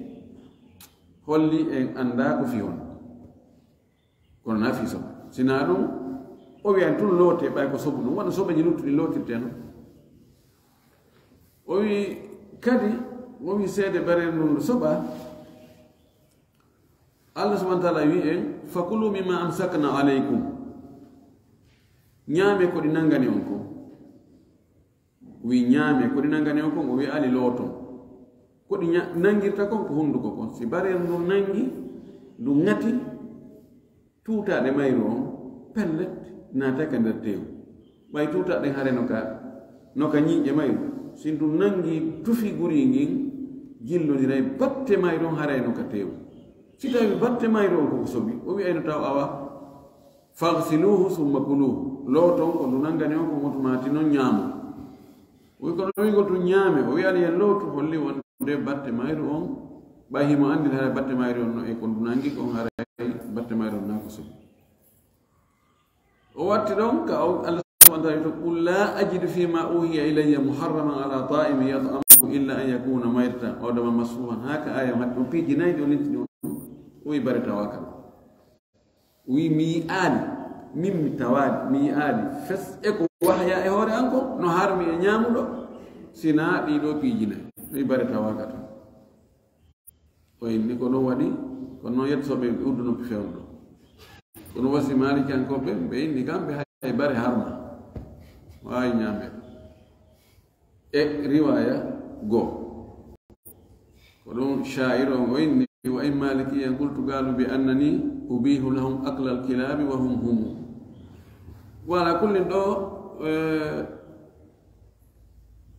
holli en anndaa ko fii honɗum. Kono naa fii soɓa. Si naa ɗum, o wi'an tun loote ɓay ko soɓu ɗum. Wano soɓeeji luttuɗi lootirte non. O wi'i kadi, o wi'i seede baree ndun no soɓa. Allah subhanahu wa ta'ala wi'i en, "Fakulu mimma amsakna alaykum." Ñaame ko ɗi nangani on kon. O wi'i ñaame ko ɗi nangani on kon, o wi'aali looton. Ko ɗi ña-, nangirta kon ko hunduko kon. Si baree ndun nangi, ndu ŋati, tuutaaɗe mayru on, pellet, naata ka nder teewu. Ɓay tuutaaɗe hare no ka, no ka ñiiƴe mayru. Si ndu nangi tufi guri ngin, jillondiray batte mayru on haray no ka teewu. Si tawi batte mayru on ko ko soɓi, o wi'ayno taw awa, "Faghsiluhu summa kuluhu." Looton ko ndu nangani on ko ngoto maati non ñaamo. Wi kono wigol tun ñaame, o wi'ani en lootu, holli wonde batte mayru on, ɓay himo anndi hara batte mayru on no e ko ndu nangi kon, haray batte mayru on naa ko suɓi. O watti ɗon ka o Allah subhanahu wa ta'ala to, "Qul la ajidu fi ma uhiya ilayya muharraman ala ta'imin yat'amuhu illa an yakuna maytatan aw daman masfuhan." Haka aya mat ɗum piiji nayi ɗi o linti ɗum. O wi bare tawa kan. O wi mi yi'aali, min mi tawaali, mi yi'aali fes e ko wahya e hoore an ko no harmi e ñaamuɗo, sina ɗii ɗoo piiji nayi. O wi bare tawa ka tan. O inni ko ɗum waɗi, kono noon yetto soɓe udduno ɓe fewndo. Kono wasi Maalikiyankooɓe, ɓe inni kamɓe hay bare harma. Waawi ñaamee. E riwaaya goo. Ko ɗum shaa'ir on o inni, "Wa in Maalikiyan qultu qaalu bi annani ubihu lahum aklal kilaabi wa hum humu." Wala kullin ɗo, eh,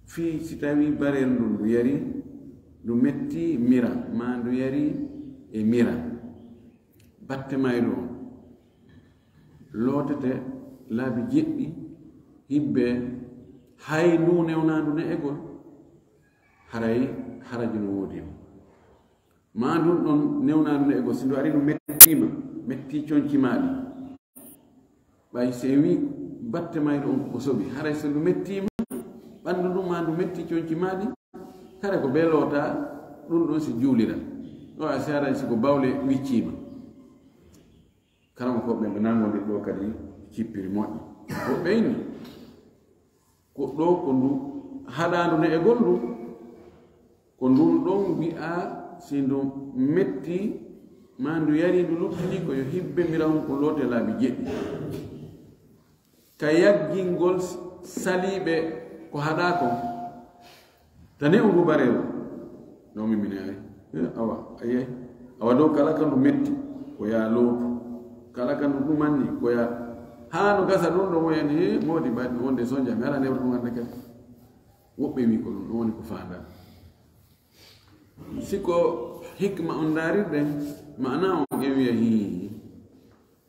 fii si tawii barel ndun ndu yari, ndu metti mira, maa ndu yari e mira. Batte mayru on lootete laabi jeɗɗi, hibbe hay ndu newnaandu ne'egol, haray haraji no woodi on. Maa ndun ɗon newnaandu ne'egol, si ndu ari ndu mettiima, metti conci maa ɗi. Ɓay si en wi batte mayru on ko soɓi, haray si ndu mettiima, ɓandu ndun maa ndu metti conci maa ɗi, haray ko bee loota ɗun ɗon si juulira. Ɗo a si haray si ko bawle wicciima. Karamokooɓe ɓe nangondir ɗo kadi cippiri moƴƴi. Woɓɓe inni, ko ɗo ko ndu haɗaandu ne'egol ndu, ko ndun ɗon wi'a si ndu metti, maa ndu yari ndu luttini ko yo hibbe mira on ko loote laabi jeɗɗi. Ka yaggingol saliiɓe ko haɗaa kon. Tani on ngu bareewo. No mi mini ay. Eh, awa, aye. Awa dow kala ka ndu metti, ko yaa lootu. Kala ka ndu ɗumanni, ko yaa. Haa no gasa ɗum ɗo woyani, he, moodi baɗi wonde sonja, mi ala newre ɗum hannde kadi. Woɓɓe wi ko ɗum, ɗum woni ko faandaa. Si ko hikma on ndaarirɗen, maana on en wiya hii.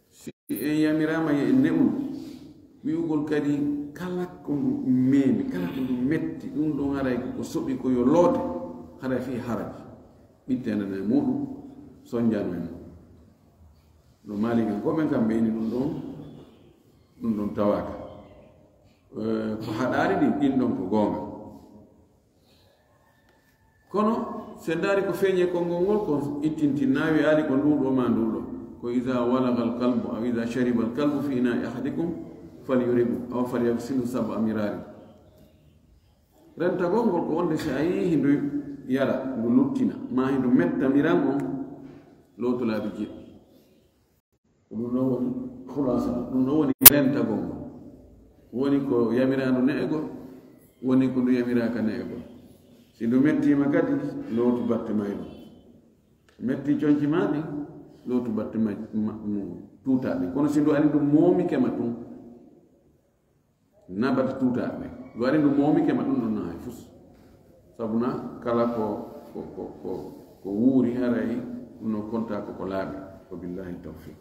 Si en yamiraama yo en ne'u, wi'ugol kadi kala ko ndu meemi, kala ko ndu metti, ɗum ɗon haray ko soɓi ko yo loote, haray fii haraji. Ɓitteenana e muɗum, sonjano e muɗum. No Maalikan ko ɓen kam ɓe ini ɗum ɗon, ɗum ɗon tawaaka. Eh, ko haɗaari ɗin, ɗin ɗon ko goonga. Kono, si en ndaari ko feeñi e konngol ngol, ko ittintinnaa, wi'aali ko nduu ɗoo maa nduu ɗoo. Ko iza walaga al-kalbu, aw iza shariba al-kalbu fi ina'i ahadikum, falyuriqhu, aw falyaghsilhu sab'a mirarin. Rentagol ngol ko wonde si a yii hindu yara, ndu luttina, maa hindu metta miran on, lootu laabi jeɗɗi. Ko ɗum ɗon woni khulasa, ɗum ɗon woni rentagol ngol. Woni ko yamiraandu ne'egol, woni ko ndu yamiraaka ne'egol. Si ndu mettiima kadi, lootu batte mayru. Metti conci maa ɗin, lootu batte may-, ma-, mu-, tuutaa ɗin. Kono si ndu ari ndu moomike ma tun, nabata tuutaa ɓe. Ɗum ari ndu moomike ma ɗum ɗon no hay fus. Sabu na kala ko, ko, ko, ko, ko wuuri haray ɗum no kontaa ko, ko laaɓi. Wa billahi tawfiq.